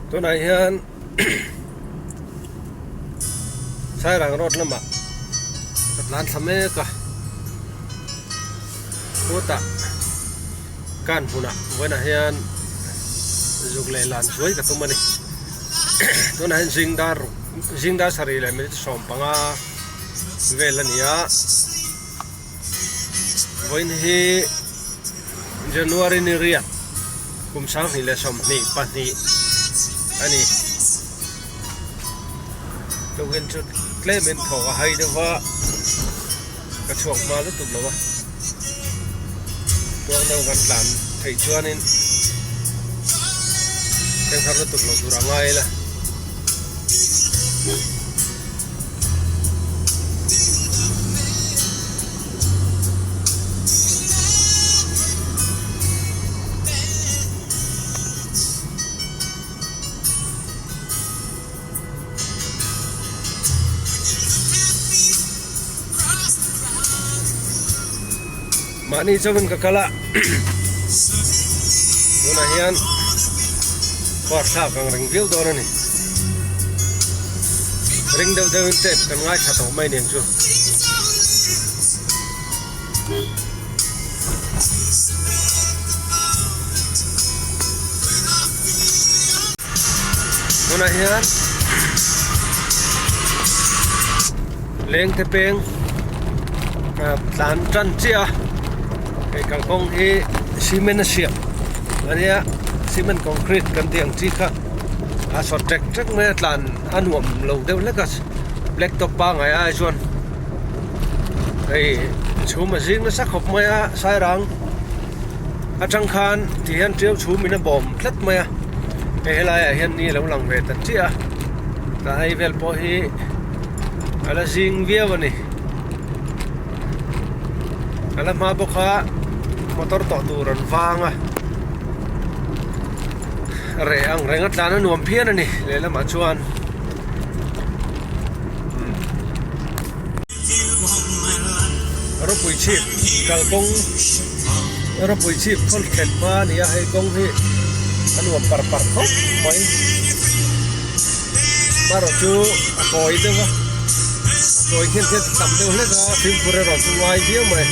Tunah hian Sairang road lamah ka tlan thla mek a, khutah kan hmunah vawiinah hian zuk leh lan zuai ka tum a ni. Tunah hian zing dar ruk zing dar sarih leh minute 15 vel a ni a, vawiin hi January ni riat kum 2022 a ni. Tukin chu tlemin thawk a hai deuh va, ka chhuak hma lutuk lo a, tuak deuh kan tlan theih chuanin thleng har lutuk lo tur a ngai ila. Mahni chauhin ka kal a tunah hian car thlak ang reng viau dawn a ni ring deuh deuhin tape kan ngaithla tawh mai nen chu. Tunah hian lengte peng tlan tan chiah a hei kalkawng hi cement a siam a nia cement concrete kan tih ang chi kha a sawt ṭek ṭek mai a tlan a nuam lo deuh hlek a black top pangngai ai chuan. Hei chhum a zing nasa khawp mai a sairang atang khan ti hian tiau chhum in a bawm tlat mai a hei helaiah hian ni a lo lang ve ta chiah a tah hei vel pawh hi a la zing viau a ni a la hma bawk a motor tawh tur an vang a reh ang reng a tlan a nuam phian a ni lehlamah chuan. Ropui chhip kalkawng ropui chhip khawn thlen hma a ni a hei kawng hi a nuam par par khawp mai marawh chu a kawi deuh a a kawi hian hian tam deuh hlek a fimkhur erawh chu ngai viau mai.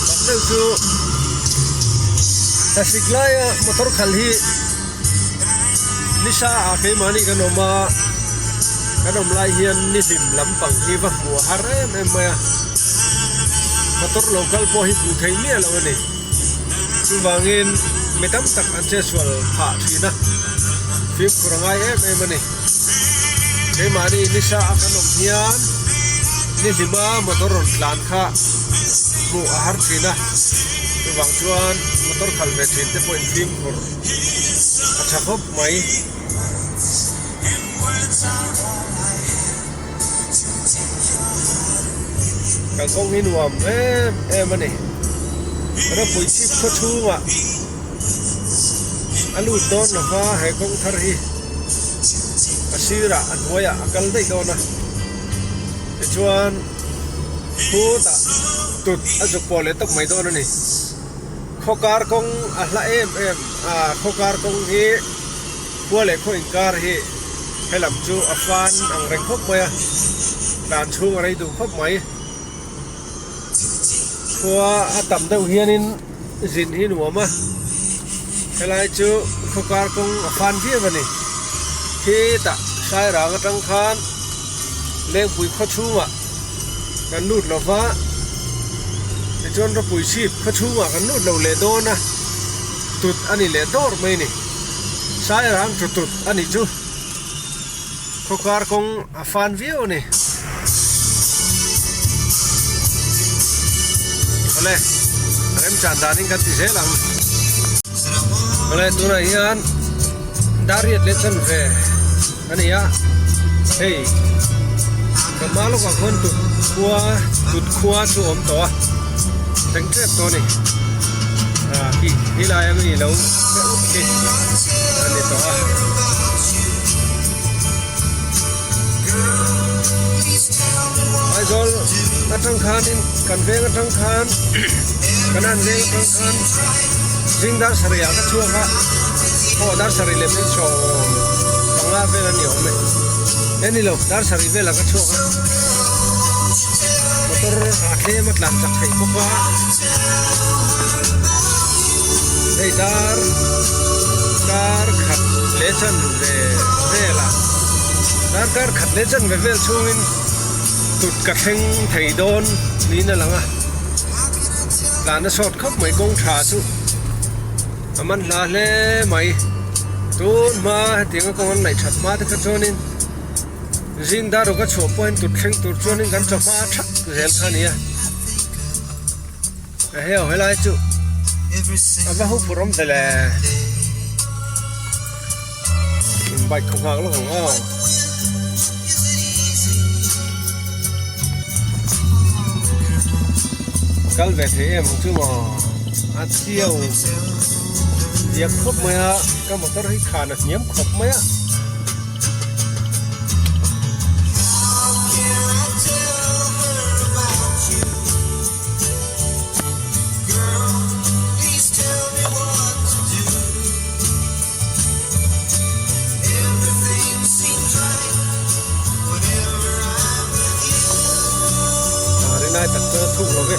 Mak deuh chu thlasik laia motor khalh hi nisa ah keimahni kan awm a kan awm lai hian ni hlim lampang hi va hmu a har em em mai a motor lo kal pawh hi hmuh theih miah loh a ni. Chuvangin mi tam tak an chetsual phah thin a, fimkhur a ngai em em a ni. Keimahni nisa a kan awm hian ni hlima motor rawn tlan kha hmuh a har thin a, chuvang chuan motor khalh ve thin te pawhin fimkhur a tha khawp mai. Kalkawng hi nuam em em a ni. Ropui chhip khaw chhungah a lut dawn lo va, he kawng thar hi a sirah a hnuaiah a kal daih dawn a. Tichuan khutah tut a zuk pawh leh tawp mai dawn a ni. Khawkar kawng a hla em em a, khawkar kawng hi khua leh khaw inkar hi helam chu a fan ang reng khawp mai a, tlan chhung a rei duh khawp mai. Khua a tam deuh hianin zin hi nuam a, helai chu khawkar kawng a fan viau a ni. Khitah Sairang atang khan Lengpui khaw chhungah kan lut lo va, tichuan ropui chhip khaw chhungah kan lut lo leh dawn a, tut a ni leh dawr mai a ni. Sairang chu tut a nih chu khawkar kawng a fan viau a ni. Awle, remchan danin kan ti zel ang. Awle, tunah hian Dariat leh chanve a ni a, hei ka hma lawkah khawn tut khua tut khua chu a awm tawh a, thleng tep tawh a ni. Ah khi helai a mi lo te ut khi a ni tawh a. Atang khanin kan veng atang khan kan han veng atang khan zing dar sarih ah ka chhuak a aw dar sarih leh minute 15 vel a ni awm e e ni lo dar sarih velah ka chhuak a motor a tlem a tlan chak theih bawk a hei dar kar khat leh chan ve velah dar kar khat leh chan ve vel chhungin. Tut ka thleng thei dawn niin a lang a, tlana sawt khawp mai kawng tha chu a man hla hle mai. Tun hma hetianga kawng an ngaih that hma te kha chuanin zing dar uk a chhuah pawhin tut thleng tur chuanin kan chawhma thak zel kha a ni a. Heo helai chu a va huphurh awm ve le. Bike khaw nghak lawk ang aw. Kal ve thei em ang chu maw a chiau diak khawp mai a ka motor hi khan a hniam khawp mai a. Rinai tak chuan a thuk lo ve.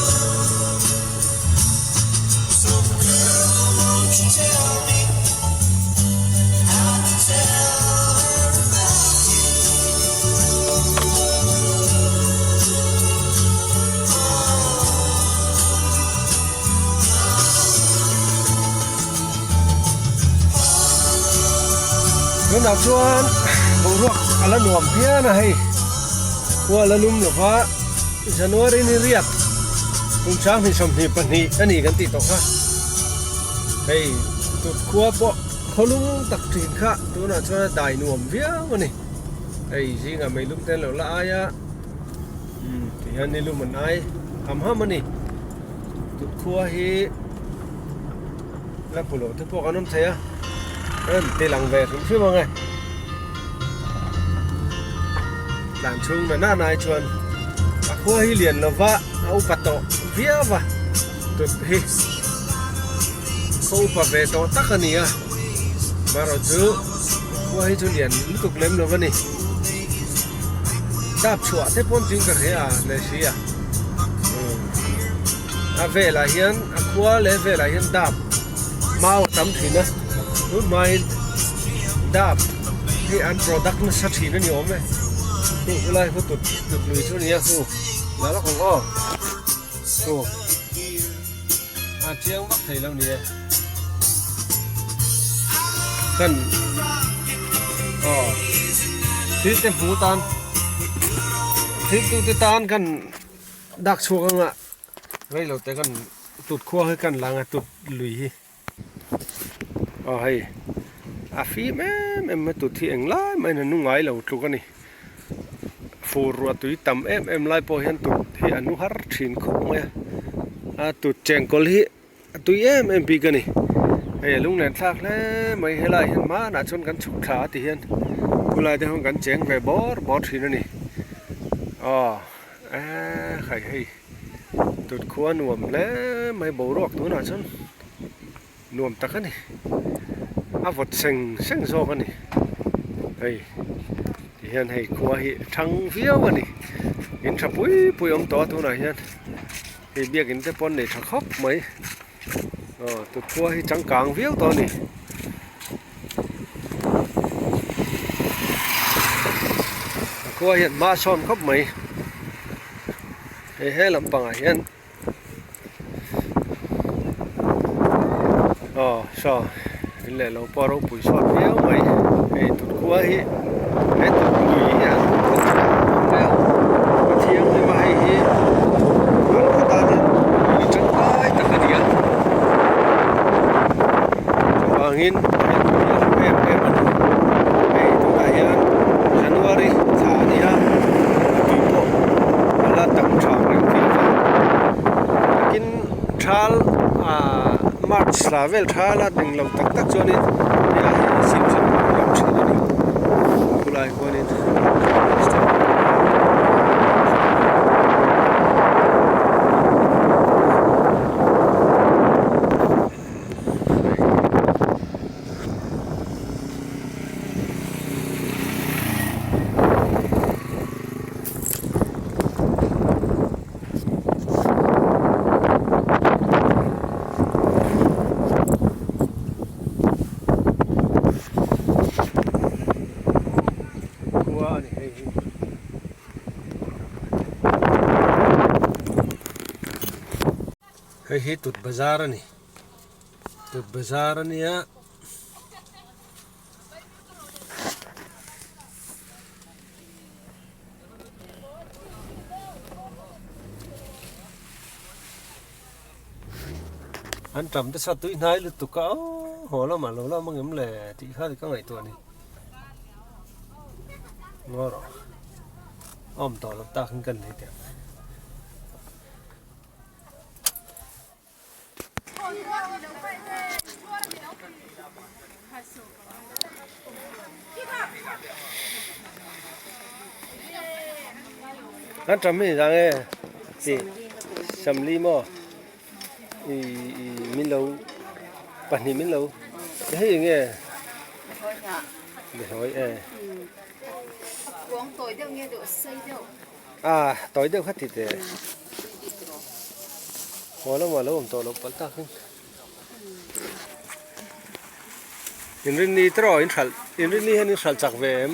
Tunah chuan boruak a la nuam phian a hei khua la lum lo va January ni riat kum 2022 a ni kan tih tawh kha hei tut khua pawh khawlung tak thin kha tunah chuan a dai nuam viau a ni hei zingah meilum te an lo la ai a umm tihian nilum an ai ham ham a ni. Tut khua hi la hmu loh te pawh kan awm thei a an ti lang ve hrim hrim ang e tlan chhung na nana hi chuan a khua hi lian lova a upa tawh viau va tut hi khaw upa ve tawh tak a ni a marawh chu khua hi chu lian lutuk lem lo a ni dap chhuah te pawn tin ka hria a leh si a. A velah hian a khua leh velah hian dap mau a tam thin a tun hmain dap hi an product nasa thin a ni awm e chu helai khu tut tut lui chu a ni a khu la lawk ang aw khu a chiang vak thei lo ni e kan aw thil te hmu tan thil tu te tan kan. Dak chhuak anga rei lo te kan tut khua hi kan lang a tut lui hi aw hei a fim em em a tut hi eng lai maiin a nu ngai lo tluk a ni fur ruah tui tam em em lai pawh hian tut hi a nu har thin khawp mai a a tut chengkawl hi a tui em em bik a ni hei a lunglen thlak hle mai helai hian hmanah chuan kan chhuk thla a ti hian khulai te hian kan cheng ve bawr bawr thin a ni aw. Eee khai hei tut khua nuam hle mai boruak tunah chuan nuam tak a ni a vawt seng seng zawk a ni hei ti hian hei khua hi thang viau a ni in tha pui pui awm tawh a tunah hian hei biakin te pawh an nei tha khawp mai aw tut khua hi changkang viau tawh a ni. A khua hian hma a sawn khawp mai hei he lampangah hian aw saw in leh lo pawh a ropui sawt viau mai hei tut khua hi he tut lui hi an mai a a thianghlim a hei hi an khaw tan hian lui tangkai tak a ni a chuvangin hei tui hi a hlu em em a ni hei tunah hian January thla a ni a a tui pawh a la tam tha reng viau a takin thal ah March thla vel thal a ding lo tak tak chuanin helai hi a sim sim lam thin a ni khulai khuanin step. Khua a ni hei hi. Hei hi tut bazar a ni. Tut bazar a nia. An tam te sa tui hnai lutuk a aw haw lamah lo lam ang em le tih kha ka ngaihtuah a ni. Ngaw rawh awm tawh lo tak in kan nei teh ang. An tam hi zang e ti samli maw i i min lo pahnih min lo hei enge behawi e a tawi deuh kha ti teh haw lamah lo awm tawh loh palh tak in inrinni te rawh in hralh inrinni hian in hralh chak ve em.